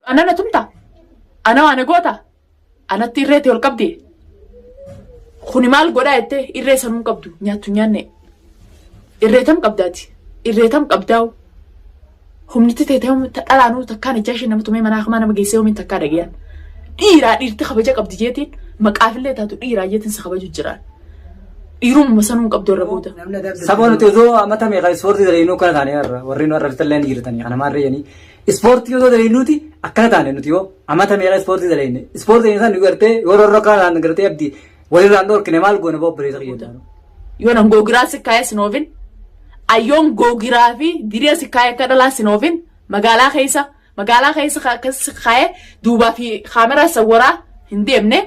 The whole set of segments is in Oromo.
Ana na tumta? Ana waa na goota? Anatti irree tee ol qabdi? Kuni maal godhaa jettee irree sanuu hin qabdu nyaattu hin nyaanne. Irree tam qabdaati? Irree tam qabdaawu? Humniti tee dhalaanuu takkaan ijaa ishee nama tumee manaa hamaa nama geessee yoomiin takkaa dhagayaan. Dhiiraa dhiirti kabaja qabdi jeetiin maqaafillee taatu dhiiraa jeetiin si kabaju jiraan. Dhiirumuma sanuu hin qabdu irra booda. Saba nuti osoo amata meeqa ispoortii dalaginuu akkana taane har'a warri nu arrabsitan ni jirtanii kana maarree jedhanii ispoortii osoo dalaginuuti akkana taane nuti yoo amata meeqa ispoortii dalagne ispoortii isaan nu gartee yoo rorro akkana taane gartee abdii walirraan dhorkine maal goone boo obboleessa kiyya taanu. Yoon an googiraa si kaayee sin oofin ayyoon googiraa fi diree si kaayee akka dhalaa sin oofin magaalaa keessa magaalaa keessa akkas si kaayee duubaa fi kaameraa sawwaraa hin deemne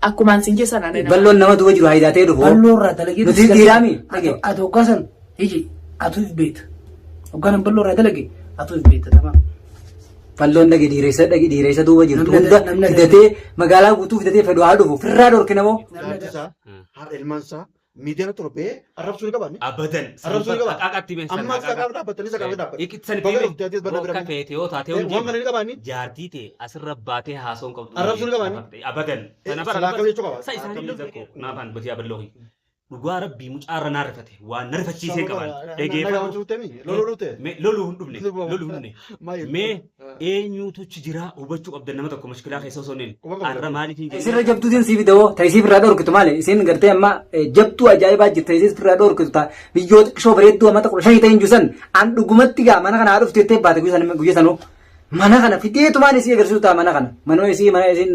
akkumaan sin jesan ani nama. Balloon nama duuba jiru haayidaa ta'ee dhufu. Balloo irraa dalagee Nuti dhiiraami dhage. Ati hoggaa san iji atuu if beekta. Hoggaa nan balloo irraa dalage atuu if beekta tamaam. Balloon dhage dhiireessa dhage dhiireessa duuba jirtu Namni hunda namni fidatee magaalaa guutuu fidatee fedhu haa dhufu firraa dhorkina moo. Jaarti isaa haadha ilmaan isaa miidiyaa torbee arrabsuu ni qabaanne. Abadan. Arrabsuu ni qaba. Haqaaqatti mee Amma akka qaama dhaabbatanii isa qaama dhaabbatan. Iqitsan Baga dhufte atis badda bira. Bakka feete yoo taate Waan kana ni qabaanni. Jaartii tee asirra baatee haasoo hin qabdu. Arrabsuu ni qabaanni. Abadan. Sana bara. Silaa kam jechuu qaba. Sa isaanii loltu. Naafaan batii aballoo. Dhugaa rabbii mucaarra naa rifate. Waan na rifachiisee qaban. Nagaa dhufte mi? Loluu dhufte? Loluu hin dhufne. Loluu hin dhufne. Mee eenyuutu achi jira hubachuu qabdan nama tokko mashkilaa keessa osoo hin arra maaliif hin jenne. Isirra jabduutiin sii fidawoo ta isiif irraa dhorkitu maali isin gartee amma jabtuu ajaa'ibaa jirta isiif irraa dhorkitu ta biyyoo xiqqishoo bareedduu amata 15 ta'in juusan an dhugumatti gaa mana kana haa dhuftu jettee baate guyya sanuu mana kana fideetumaan isii agarsiisu ta'a mana kana manoo isii mana isin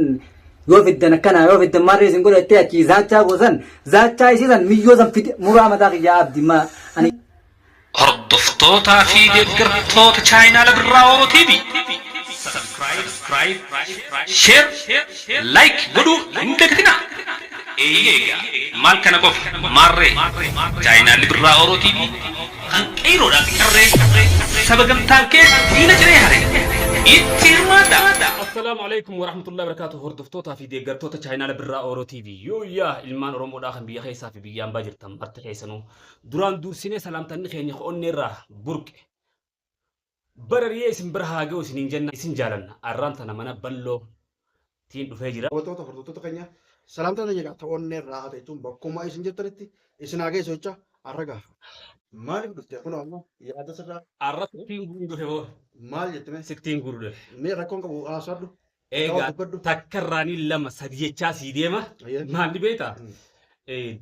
yoo fiddan akkana yoo fiddan maarree isin godha jettee achii zaachaa goosan zaachaa isii san miyyoo san fide muraa mataa kiyyaa abdi ma ani Hordoftootaa fi deeggartoota chaayinaala Birraa Oro TV Subscribe, Share, Like godhuu hin dagatinaa. Eeyyee egaa maal kana qofa maarree chaayinaalli Birraa Oro TV kan qeeyroodhaa fi qarree saba gamtaan kee diina ciree hare itti hirmaadhaa. Assalaamu alaikum warahmatullahi wabarakatuh hordoftootaa fi deeggartoota chaayinaala Birraa Oro TV yooyyaa ilmaan Oromoodhaa kan biyya keessaa fi biyya ambaa jirtan marti keessanuu Duraan duursinee salaamtanni keenya ka onneerraa burqe barariyee isin bira haa ga'u isiniin jenna isin jaalanna. Arraan tana mana balloo tiin dhufee jira. Daawwattoota hordoftoota keenya salaamtaa teenya egaa ta onnee irraa haa ta'e bakkuma isin jirtanitti isin haa geessu jecha har'a gaa maaliif dhufte kun ammoo yaada sirraa Arra sittiin guuruu dhufe moo? Maal jette mee? Sittiin guuruu dhufe. Mee rakkoon qabu haasadhu. Egaa dubbadhu. Takka irraanii lama sadi jechaa sii deema. Ayyee. Maalli beektaa?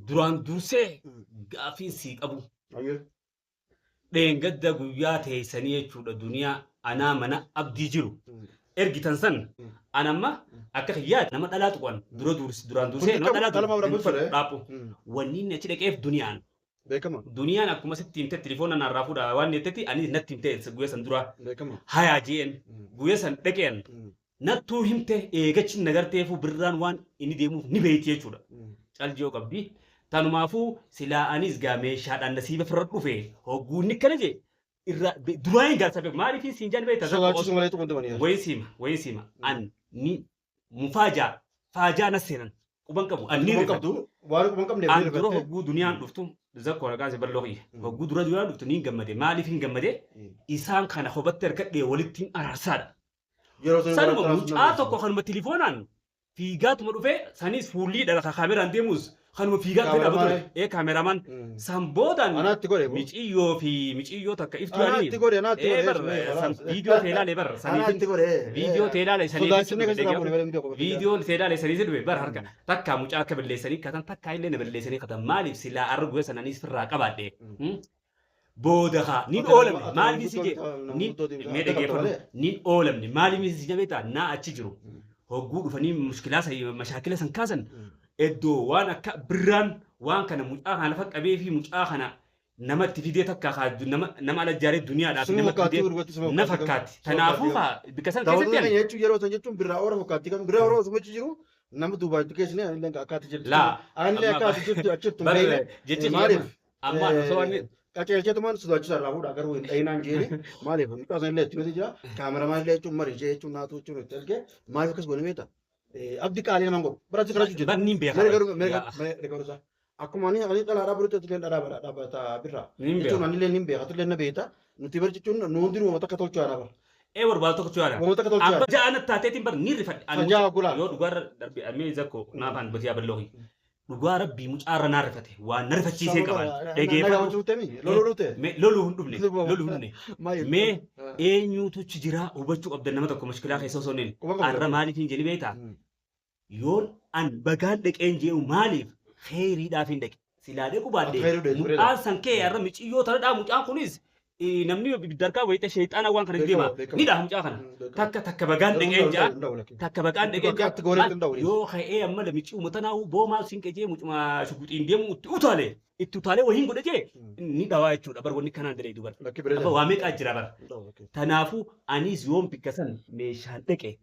Duraan dursee gaafiin sii qabu. Ayyee. Dheengadda guyyaa teessanii jechuudha duniyaa anaa mana abdii jiru. Ergitan san an amma akka kiyyaatti nama dhalaa tuqan dura dursi duraan dursee nama dhalaa Dhala tuqan hin bulfadha. Dhaaphu. Wanni inni achi dhaqeef duniyaan. Beekama. Duniyaan akkuma sitti himte telefoona narraa fuudha waan jettetti anis natti himte guyya san dura. Beekama. Hayaa jeen guyya san dhaqeen nattuu himte eegachi nagarteefuu birraan waan inni deemuuf ni beeyti jechuudha. Caljiyoo qabdi. Tanumaafuu silaa anis gaa meeshaadhaan nasiiba firra dhufe hogguu inni akkana jee irraa duraan hin gaarsa beeku maaliif siin jaan beekta. Sodaachisuu malee tuquu hin danda'an. Wayin siima wayin siima an ni mufaajaa faajaa na seenan quban qabu an ni Quban rifadhe. qabdu waan quban qabneef An ni dura rifatte. hogguu duniyaan dhuftu zakkoo ragaa si bal'oo kiyya. Hogguu dura duniyaan dhuftu niin gammade. Maaliif hin gammade? Isaan kana kophatti harkadhee walitti hin araarsaadha. Yeroo sun Sanuma walitti mucaa araarsuun tokko kanuma tilifoonaan fiigaatuma dhufee sanis fuullii dhala ka kaameraan deemus kanuma fiigaa dhufee dhaabatu ture. Ee kaameramaan san boodaan Anaatti godhe boo. miciyyoo fi miciyyoo takka iftuu Anaatti yaadini. godhe anaatti Ee godhe. bar san viidiyoo tee ilaalee bar Anaatti saniifin godhe. viidiyoo tee ilaalee saniifin Sodaachisnee keessa dhaabuu malee hin beeku. Viidiyoo tee ilaalee saniifin dhufe bar harka takkaa mucaa akka balleessanii katan takkaa illee na balleessanii katan maaliif silaa arra guyyaa sana anis firraa qabaadhe. Booda kaa nin oolamne maaliif si jee nin mee dhaggeeffadhu nin oolamne maaliif si jee beektaa naa achi jiru hogguu dhufanii mushkilaa san mashaakila san kaasan iddoo waan akka birraan waan kana mucaa kana lafa qabee fi mucaa kana nama itti fidee takka kaa nama nama ala jaaree duniyaadhaa fi Suma nama itti fakkaattii fidee gurgurratti suma na fakkaattii fakkaatti. suma Tanaafuu fakkaattii. kaa bikka san Daawwattoota keessatti ani keenya jechuun yeroo san jechuun birraa oora fakkaattii kan birraa oora osuma achi jiru nama duubaa itti keessine anillee akkaatti jirtu. Laa Anillee amma akkaatti jirtu achittu hin bar beekne. jechi Maaliif? amma osoo inni Qaceelcheetumaan sodaachisa irraa fuudha garuu hin dhayinaan jeeni maaliif mucaa sana illee itti miti jira kaameramaan illee jechuun mari jee jechuun naatu jechuun itti ergee maaliif akkas goone beekta abdi qaalii naman godhu bara achi kadhachuu Bar niin beeka Mere bar. garuu mere Yaa. mere garuu isaa akkuma ani ani dhalaadhaa bulutti ati illee dhadhaa bara dhaabbata birraa Niin jechuun beeka. ani illee niin beeka ati illee na beekta nuti bar jechuun nu hundinuu uummata akka tolchaa bara. Ee barbaadu tokko yaala. Wama takka tolchaa. Abba ja'a natti taateetiin bar ni rifadhe. Ani Sanjaa gulaa. Yoo dhugaarra darbe amee zakko naafaan batiyaa bal'oo. Dhugaa rabbii mucaarra naa rifate waan na rifachiisee qaban. Nagaa Dhageeffadhu. wajjin mi? Loluu dhufte? Mee loluu hin dhufne. Loluu hin dhufne. Maayil. Mee eenyuutu achi jira hubachuu qabdan nama tokko mashkilaa keessa osoo hin Quba qabda. Arra maaliif hin jedhi beektaa? Yoon an bagaan dhaqeen jee'u maaliif kheyriidhaaf hin dhaqe. Silaa dhaqu Ati kheyrii baadhee dheetu mucaan san kee arra miciyyoo tanadhaa mucaan kunis namni darkaa wayita sheexaana waan kana deema Beekama, ni dhaha mucaa kana. Takka takka bagaan dhaqeen ja'a takka bagaan dhaqeen Bakka itti goonee hin ja'a danda'u. yoo ka'ee amma lamichi uummata naahu boo maal siin qejee mucuma shuguxiin deemu itti utaale itti utaalee wahiin godhe jee ni dhawaa jechuudha bar wanni kanaan dalagdu bar. Lakki bireeda. Abba waa meeqaa jira bara. Kanaafuu anis yoon bikka san meeshaan dhaqe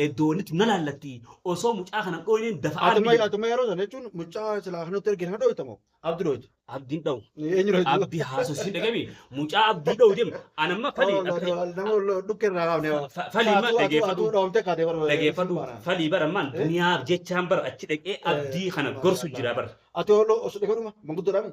iddoonitti na laallatti osoo mucaa kana dhooyneen dafa'aan Atuma atuma yeroo sana jechuun mucaa silaa kanatti ergine kana dhoytamoo? Abdi dhoytu. Abdiin dha'u. Eenyu dhoytu? Abdii haasofsiin dhaqemi mucaa abdii dha'u deemu anamma falii Nama dhukkee irraa kaafne. falii ma Atuu dhageeffadhu dhoomtee kaatee bara. dhageeffadhu falii bara ammaan duniyaaf jechaan bara achi dhaqee abdii kana gorsu jira bara. Ati osoo dhaqee manguddoodhaami.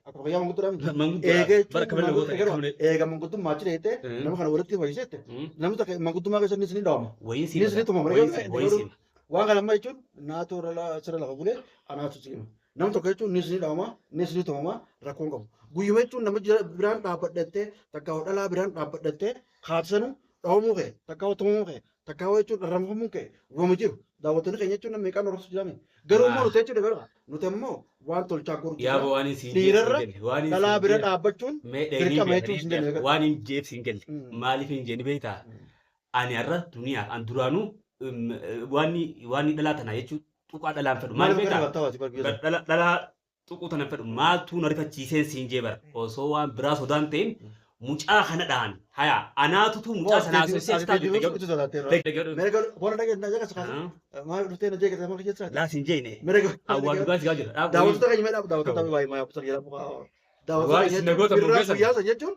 Akkuma fayyaa manguddoodhaami. Manguddoo bara kabaja goota Eega eega manguddummaa achi dheete nama kana walitti fayyiseette namni takka manguddummaa keessa innis ni dhawama. Wayiin Innis ni tumama. Wayiin siima. Waan kana amma jechuun naatu sirra lafa bulee anaatu siima. Namni tokko jechuun innis ni dhawama, innis ni tumama rakkoon qabu. Guyyuma jechuun nama biraan dhaabbadhattee takka dhalaa biraan dhaabbadhattee kaabsanu dhawamuu kee takka tumamuu kee takka jechuun dharramfamuu kee wama jiru. Daawwattoonni keenya jechuun namni meeqaan hordofu jiraame. Garuu immoo nuti jechuudha garuu nuti immoo waan tolchaa goru Yaa boo waan hin Dhiirarra waan hin dhalaa bira dhaabbachuun Mee dirqama jechuun hin jenne. waan hin jeef hin galle maaliif hin jenne beektaa? Ani har'a duniyaa an duraanuu waan dhalaa tanaa jechuun tuqaa dhalaan fedhu maal Maaliif akka beektaa? rifatta waati barbaada? Dhalaa tuquu tana fedhu maaltu na rifachiiseen siin jee bara osoo waan biraa sodaan ta'in mucaa kana dhahan haya anaatutu mucaa sanaa Laa siin jeene awwaa dhugaa sigaa jira. Daawwattoota keenya mee daawwattoota baay'ee maayyaa jedhamu. Waan isin nagoota murgeessan. Guyyaa san jechuun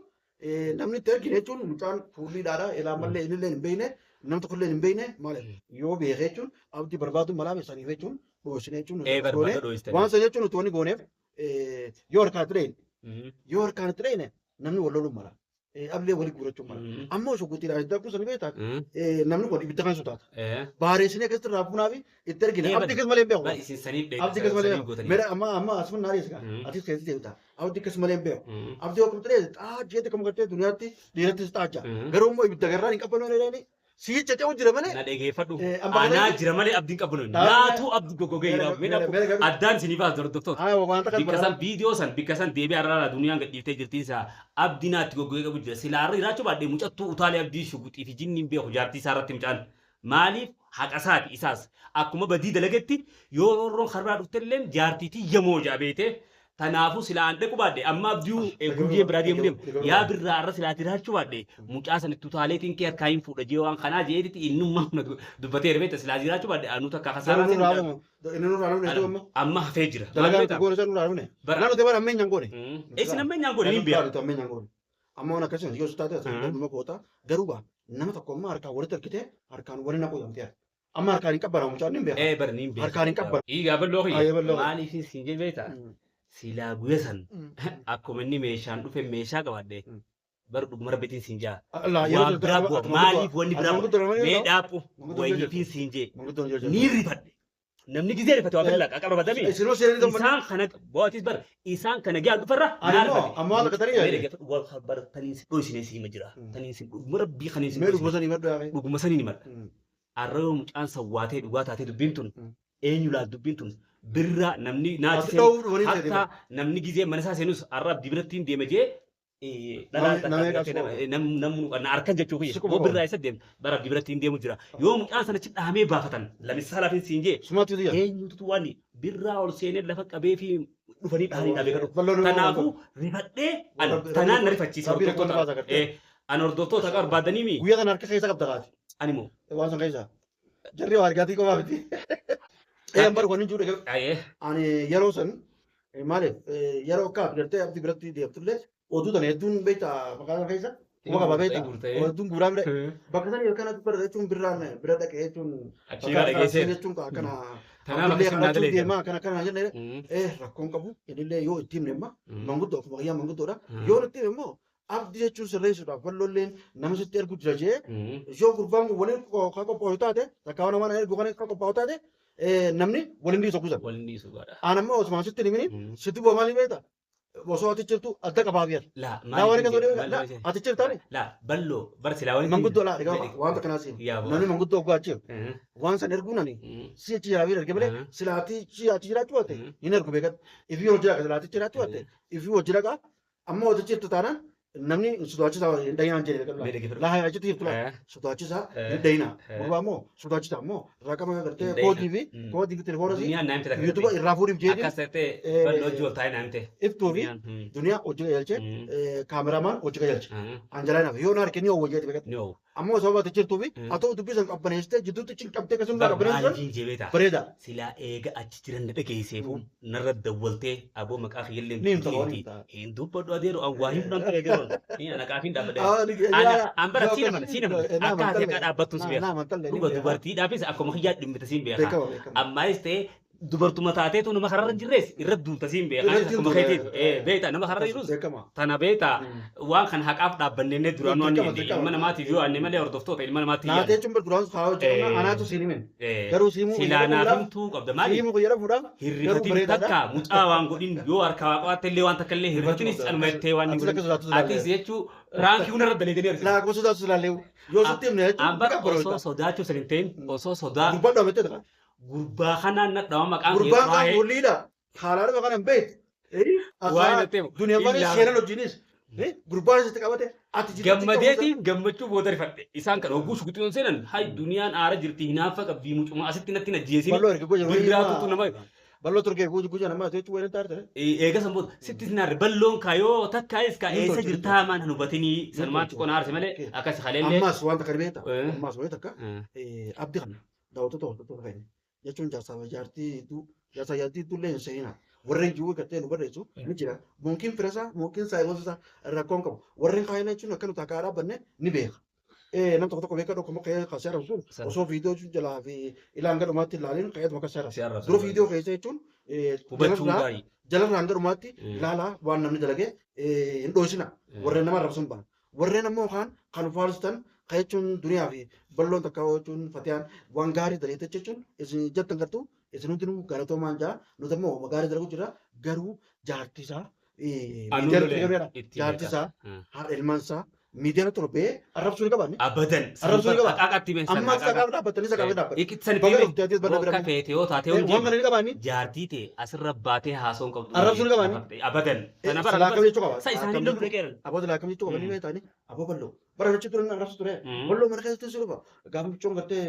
namni itti ergine jechuun mucaan fuulliidhaadha. Ilaa mallee inni illee hin beekne namni tokko illee hin beekne maali yoo beeke jechuun abdii barbaadu malaa saniif jechuun dhoosine jechuun. Ee barbaada dhoositanii. Waan san jechuun nuti wanni gooneef yoo harkaan itti dhahine yoo harkaan itti dhahine namni wal loluun mala. Ablee walii guurachuun mala. Amma osoo guutuudhaan itti darbu sani beektaa namni kun ibidda kan sodaata. Baareessinee akkasitti irraa fuunaa fi itti ergine. Abdii akkas malee hin beeku. Isin saniif Abdii akkas malee hin beeku. Meera amma amma asuma naa dhiyeessa. Atis keessatti deemta. Abdii akkas malee hin beeku. Abdii akkuma ta'e xaajjeetti akkuma gartee duniyaatti dhiirattis xaajja. Garuu immoo ibidda garraan hin qabbanoo jedhanii si'icha ce'u jira malee. Na dhageeffadhu. Anaa jira malee abdiin qabnu. Naatu abdii goggogee jira. Addaan isinii baas hordoftoota. Bikka san viidiyoo san bikka san deebi'ee har'a duniyaan gadhiiftee jirtiin isaa abdii naatti goggogee qabu jira. Silaa har'a jiraachuu baadhee mucattuu utaalee abdii shuguxii fi jinni hin beeku jaartii isaa irratti mucaan. Maaliif haqa isaati isaas akkuma badii dalagetti yoo roorroon karraa dhuftellee jaartiitii yamoo ja'a beetee Kanaafuu silaa an dhaqu baadhe amma abdii guyyee biraa deemu deemu yaa birraa irra silaa jiraachuu baadhe mucaa san itti utaaleetiin kee harkaa hin fuudha jee waan kanaa jeetitti innummaa humna dubbatee beekta silaa jiraachuu baadhe anuu takka kasaaraa Inni nurraa dhufne. Inni nurraa dhufne jechuun amma. Amma hafee jira. Dalagaa nuti goone san nurraa dhufne. Naa nuti bara ammeenyaan goone. Isin ammeenyaan goone hin beeku. Nuti ammeenyaan goone. Amma waan akkasii yoo taate dhuma goota garuu gaa nama tokko amma harkaan walitti harkitee harkaan wali naquu damtee. Amma harkaan hin qabbanamu mucaan hin beeku. Ee bara ni hin beeku. Harkaan hin qabbanamu. Dhiigaa bal'oo Ayyee kiyya. bal'oo. Maaliif siin jee beektaa? Silaa guyya san akkuma inni meeshaan dhufe meeshaa qabadhe bar dhuguma rabbitiin siin jaa. Waan biraa bu'a maaliif wanni biraa bu'a mee dhaaphu wayiitiin siin jee ni rifadhe. Namni gizee rifate waa billaa qaqaba badamee. Isinoo seenanii tokko. Isaan kana bo'atis bar isaan kana gyaa dhufarra Ani immoo amma waan akka tarii yaade. Wal bar taniin si dhoysine siima jira. Taniin si dhuguma rabbii kaniin si Mee dhuguma sanii maddu yaa'e. Dhuguma sanii ni madda. Arra yoo mucaan sawwaatee dhugaa taatee dubbiin tun eenyu laal dubbiin tun birra namni naati Ati dha'uuf dhufanii seenu hatta namni gizee mana isaa seenus arra abdii biratti hin deema jee namni harkan jechuu kiyya yoo birraa isa deemtu bara abdii biratti hin deemu jira yoo mucaan sana achi dhahamee baafatan lamissa lafin siin jee eenyutu waan birraa ol seenee lafa qabee fi dhufanii dhahanii dhaabee kadhu kanaafuu rifadhee tanaan na rifachiise an hordoftoota akka barbaadanii mi Guyyaa kana harka keessa qabda kaati. Ani moo? Waan san keessa. Jarri waa argaatii qofaa miti. Ee an barbaadu hin jiru. Ani yeroo san maaliif yeroo akka ati gartee abdii biratti deemtullee oduu tana hedduun beektaa magaalaa keessa kuma qaba beektaa hedduun guuraa bira bakka sana yookaan ati bara jechuun birraan bira dhaqee jechuun Achii bira dhageessee. jechuun akkana Tanaaf abdillee akkasuma kadhachuu dalee deemaa akkana akkana jenne eh rakkoon qabu innillee yoo itti himne amma manguddoo akkuma kiyyaa manguddoodha yoo itti himne immoo Abdii jechuun sirreessuudhaaf bal'oolleen nama sitti ergu jira jee yoo gurbaan kun waliin kan qophaa'u taate takkaa nama ergu kan qophaa'u taate namni waliin dhiisu kuusan. Waliin dhiisu gaadha. Aan ammoo osuma sitti hin himini sitti bu'a maaliif beekta? Osoo ati jirtu adda qabaa biyya. Laa Laa waan akkasii waliin laa ati jirtaani? Laa bal'oo bar silaa waliin. Manguddoo laa egaa waan takkanaa siin. Namni manguddoo oggaa achi waan san erguun ani si achi jiraafii erge malee silaa ati achi jiraachuu baatte hin ergu beekan. Ifii hojii dhaqa silaa ati jiraachuu baatte ifii hojii dhaqa amma hojii jirtu taanaan namni sodaachisaa hin dhayinaan jedhe beekan. Laa haa achitti jirtu laa sodaachisaa hin dhayinaa. Gurbaa immoo sodaachisaa immoo raqama gartee koodii fi koodii fi telefoona Duniyaan naamte takka. yuutuuba irraa fuudhiif jeetiin Akkas ta'e bal'oo hojii ol taa'ee naamte. iftuu fi duniyaa hojii qajeelche kaameramaan hojii qajeelche. Anjalaa naaf yoo na harkee ni oowwa jeeti beekan. Ni oowwa. Ammoo sababa ati jirtuu fi haa ta'u dubbii san qabbaneessitee jidduutti cinqabtee akkasuma qabbaneessuun Maaliif jebeeta? bareeda. Silaa eega achi jiran na dhageesseefu narra dawwaltee aboo maqaa kiyyallee Ni himta, ni himta. Hin dubbadhu adeeru an waa hin fudhan. Ni ana qaafiin dhaabbadhe. Ah, Ana an bara siin amana siin amana na akka ati amantallee. akka dhaabbattuun si Na beeka. na amantallee. Dhuga dubartiidhaafis akkuma kiyyaa dhimmita siin beeka. Beekama beekama. Ammaayis ta'ee dubartuma taateetu nama kararra hin jirres irra duulta siin beeka. Anis Irratti akkuma duula. keetiiti. Beekta nama kararra jirus Beekama. tana beekta waan kan haqaaf dhaabbannee duraan waan Dirqama, jenne dirqama. ilma namaatiif yoo anne malee hordoftoota ilma namaatiif Naatee jechuun bir duraan haa hojjetu anaatu siin himin. Garuu siimuu Silaa naaf himtuu qabda maali? Siimuu guyyaa fuudhaaf garuu Hirrifatiin bareedaadha. takka mucaa waan godhin yoo harka waa qabaatte illee waan takka illee hirrifatinis canuma jettee waan Atis hin akka godhin. sodaatu silaallee. Atis jechuu raankii hundarra daleetanii argina. Laa akkuma sodaatu silaallee yoo sitti himne jechuun An bara osoo sodaachuu san hin ta'in osoo sodaa Gurbaan dhaabattee ta'a. gurbaa kanaan na dhawama maqaan kee Gurbaan kaan waa'ee waliidha. Haalaa kana hin beektu. Waa'ee natti himu. Duniyaan Illaa- seenan hojiinis. Gurbaan sitti qabate ati jidduutti Gammadeetiin gammachuu booda rifadhe. Isaan kan hogguu shukuxii seenan hay duniyaan aara jirti hinaafa qabdii mucuma asitti natti hin ajjeesin. Bal'oo erga goja Birraatutu nama Bal'oo turgee guutu guja namaa jechuun waliin taate. eega san booda sitti sin aarre balloon kaayoo takkaayis ka Ni eessa tolche, ni jirtaa maan hin hubatinii sanumaatti qona aarse malee akkas haleellee. Ammas waan takka beekta. Ammas waan takka abdii kana daawwattoota hordoftoota keenya jechuun jaarsaa fi jaartii hedduu jaarsaa jaartii hedduu illee hin seenaa. Warreen jiru gartee nu barreessu ni jira. Moonkiin firasaa moonkiin saayiboota rakkoon qabu. Warreen kaayina jechuun akka nuti akka dhaabbanne ni beeka. Nam tokko tokko beeka dhokko ka'ee kan seera sun osoo viidiyoo jechuun jalaa fi ilaan gara dhumaatti ilaaliin ka'eetuma akka seera. Dura viidiyoo keessa jechuun Hubachuun gaarii. jalarraa hanga dhumaatti ilaalaa waan namni dalage hin dhoosina. Warreen nama arrabsan bana. Warreen ammoo kaan kan faarstan kan jechuun duniyaa fi bal'oon takka jechuun fatiyaan waan gaarii daleete jechuun isin jettan gartuu isin hundinuu galatoomaan jaa nuti ammoo gaarii dalagu jira garuu jaartii isaa Anuu miidiyaa lolee irratti itti jaartii beeka. isaa haadha ilmaan isaa miidiyaa irratti torbee arrabsuu ni qabaanne. Abadan. Arrabsuu ni qaba. Haqaaqatti been Amma akka qaama dhaabbatanii isa qaama dhaabbatan. Itti sani Baga deeme. dhuftee atis badda bira. Bakka feete yoo taate Waan hundi kana ni qabaanne. jaartii ta'e asirra baatee haasoo hin qabdu. Arrabsuu ni qabaanne. Abadan. Sana bara. Silaa akkam jechuu qaba. Sa isaanii loluu dhaqeeran. Aboo silaa akkam jechuu qaba ni beektaani. Aboo bal'oo. Bara achi ture arrabsu ture. Bal'oo mana keessatti si dhufa. Gaafa michoon gartee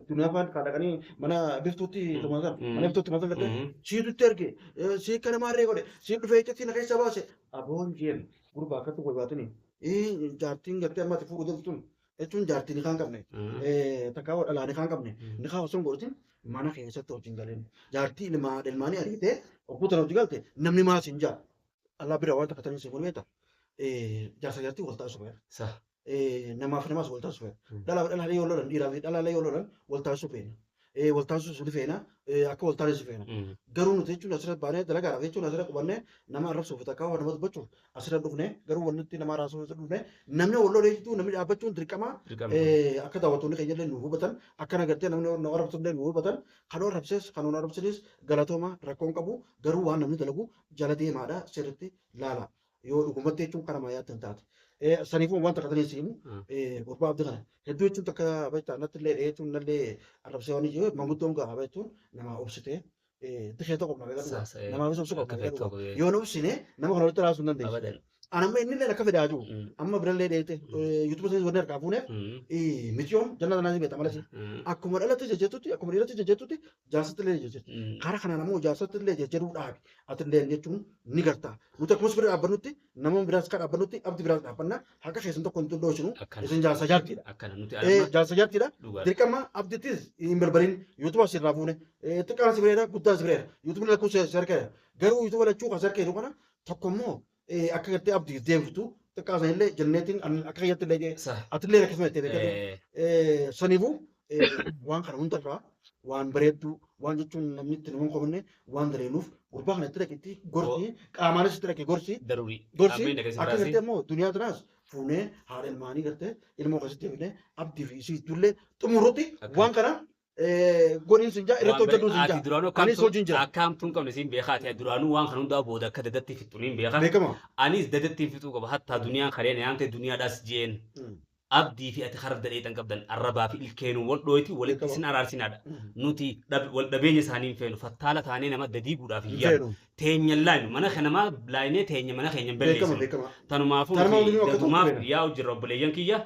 duniyaa faan kaadhaqanii mana biftuutti tumatan. Mana biftuutti tumatan gartee. Siitutti erge. Sii kana maarree godhe. Sii dhufee iccitti na keessa baase. Aboon jeen gurbaa akkatti wal baatanii. Jaartiin gartee amma ati fuudhu deemtu tun jechuun jaartii ni kaan qabne. Takkaa dhalaa ni kaan qabne. Ni kaan osoo hin godhatin mana keessatti hojiin galeen. Jaartii ilmaa ilmaanii ariitee ogguu tana hojii galte namni maas hin jaa. Allah bira waan takka tanii si godhu jaarsa jaartii wal taasisu feera. Sa. Namaaf namaas wal taasisu feera. Dhalaa fi dhalaa yoo lolan dhiiraa fi dhalaa yoo lolan wal taasisu feena. Wal taasisu ni feena. Akka wal taasisu feena. Garuu nuti jechuun asirratti baanee dalagaadhaaf jechuun asirratti qubannee nama arrabsuuf takka waan nama dubbachuuf asirratti dhufne garuu wanti nama arrabsuuf dhufne namni wal lolee jiru namni dhaabbachuun dirqama akka daawwattoonni keenya illee nu hubatan akka nagartee namni nu arrabsu illee nu hubatan kan arrabses kan nu arrabsinis galatooma rakkoon qabu garuu waan namni dalagu jala deemaadha sirriitti laala yoo dhugumatti jechuun kana maayaatti hin taate. Saniifuu waan takka tanii siimu gurbaa abdii kana hedduu jechuun takka beektaa natti illee jechuun nallee arrabsee waan jiru manguddoon gaafa jechuun nama obsitee dikee tokko qabna beekadhu namaafis obsu qabna beekadhu yoo nu obsine nama kana walitti raasuu hin dandeessu. Abadan. Ani amma inni illee akka fedhaa jiru amma birallee dheete yuutuuba isaanii wanni harkaa fuuneef mitiyoon janna tanaa beekta malas akkuma dhalatti jejjettutti akkuma dhiiratti jejjettutti jaarsatti illee jejjetti. Karaa kanaan ammoo jaarsatti illee jejjedhuu dhaabi ati illee jechuun ni garta. Nuti akkuma bira dhaabbannutti nama biraas kan dhaabbannutti abdi biraas dhaabbanna haqa keessan tokko hin dhoosinu Akkana. isin jaarsa jaartiidha. Akkana nuti arma Jaarsa jaartiidha. dhugaadha. Dirqama abdittis hin balbalin yuutuuba sirraa fuune xiqqaan si bireera guddaan si bireera yuutuubni lakkuu si harkeera garuu yuutuuba lachuu kan si harkeeru kana tokko immoo akka gartee abdiif deemtu xiqqaa sana illee janneetiin akka kiyyatti illee Sa. atillee akkasuma itti beekatu. Saniifuu waan kana hundarraa Waan bareedduu waan jechuun namni itti nama hin qabne waan daleenuuf gurbaa kana itti dhaqetti gorsi qaamaanis itti dhaqe gorsi Darurii. gorsi Ammeen dhaqee akka sirraasi. gartee immoo duniyaa tanaas fuunee haadha ilmaanii gartee ilmoo keessatti deebinee abdii fi isii ijoollee xumurutti waan kana godhiin sin jaa irratti hojjedhuun sin Ati jaa. duraanuu Anis hojiin jira. akka hamtuu hin qabne siin beekaa ati duraanuu waan kana hundaa booda akka dadatti fixxu niin beekaa. Beekama. Anis dadatti fixuu qaba hattaa duniyaan kareen yaamte duniyaadhaas jeen. Abdii fi ati haraf dadheetan qabdan arrabaa fi ilkeenuu wal dhooyti walitti Beekama. isin araarsinaadha. Nuti wal dhabeenya isaanii hin feenu fattaala taanee nama dadiiguudhaaf hin Hin yaadu. feenu. Teenya laayinu mana kanamaa laayinee teenya mana keenya hin Beekama balleessinu. beekama. Tanumaafuu Tanuma nuti hundinuu akka ta'u dadumaaf feena. yaa'u jirra obboleeyyan kiyya.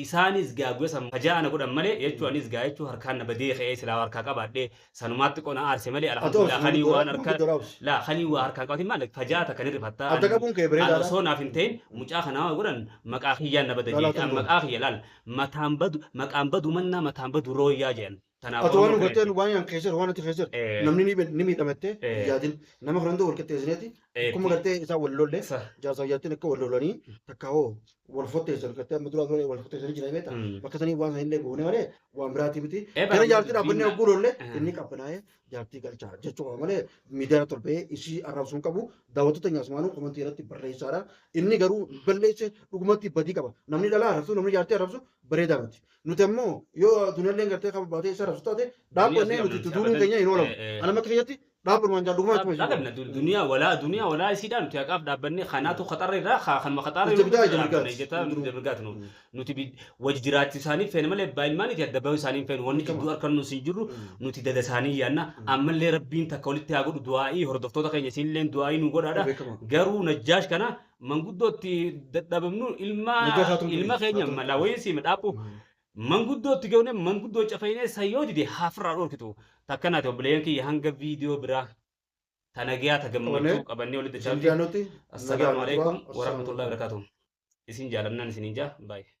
Isaanis gaa gosa fajaa'ana godhan malee jechuu anis gaa jechuu harkaan na badee ka'ee silaa harkaa qabaadhee sanumaatti qona aarse malee Ati alhamdulillah obsi kanii waan manguddoo harka obsi. laa kanii waa harkaan qabatin maal fajaa'ata kan irrifattaa. Adda qabuun kee Ani bareedaadha. osoo naaf hin ta'in mucaa kanaa waan godhan maqaa kiyyaan na bada Laalaa jeeti. ta'uu Maqaa kiyya laal mataan badu maqaan badu mannaa mataan badu rooyyaa jedhan. Tanaaf Ati waan Oromoo hubattee kanatti. waan yaan keesseer waan ati keesseer namni ni miidhamattee yaadin nama kana hunda wal qixxeessineeti akkuma gartee isaa wal lolle jaarsaa jaartiin akka wal lolanii takka hoo wal fotteessan gartee amma duraa wal fotteessanii jiran beekta bakka sanii waan sanillee goone malee waan biraatii miti gara jaartii dhaabbannee hogguu lolle inni qabbanaa'ee jaartii galchaa jechuu qaba malee miidiyaa torbee isii arrabsuun qabu daawwattoota nyaasumaanuu komantii irratti barreessaadha inni garuu balleesse dhugumatti badii qaba namni dhalaa arrabsu namni jaartii arrabsu bareedaa miti nuti ammoo yoo duniyaalleen gartee qaba baatee isa arrabsu taate dhaabbannee nuti itti duuluun keenya hin oolamu anama akka kiyyatti dhaabbanumaan jaa dhugumatti Dhaabbanna duniyaa walaa duniyaa walaa isiidhaan nuti haqaaf dhaabbannee kanaatu qaxarra irraa kanuma qaxarra Ija bitaa ija mirgaati. mirgaati nuti wajji jiraachuu isaanii feene malee baay'ilmaaniiti adda bahuu isaanii hin feenu wanni jidduu harka nuti hin jirru nuti dada isaanii yaanna ammallee rabbiin takka walitti haa godhu du'aa'ii hordoftoota keenya isiinillee du'aa'ii nu godhaadha Beekama. garuu najjaash kana manguddootti dadhabamnu ilma Najjaash haa tumtu. ilma keenya Haa tumtu. malaawayinsi midhaaphu manguddootti ga'uun manguddoo cafaynee sayyoo dide haafirraa dhorkitu takkanaati obboleeyyan kiyya hanga viidiyoo biraa tanagiyaa ta gammachuu qabannee walitti Isin dachaanutti jaalladhutti. assalaamu alaikum warahmatullahi wabarakatuh isin jaalannaan isiniin jaa baay'ee.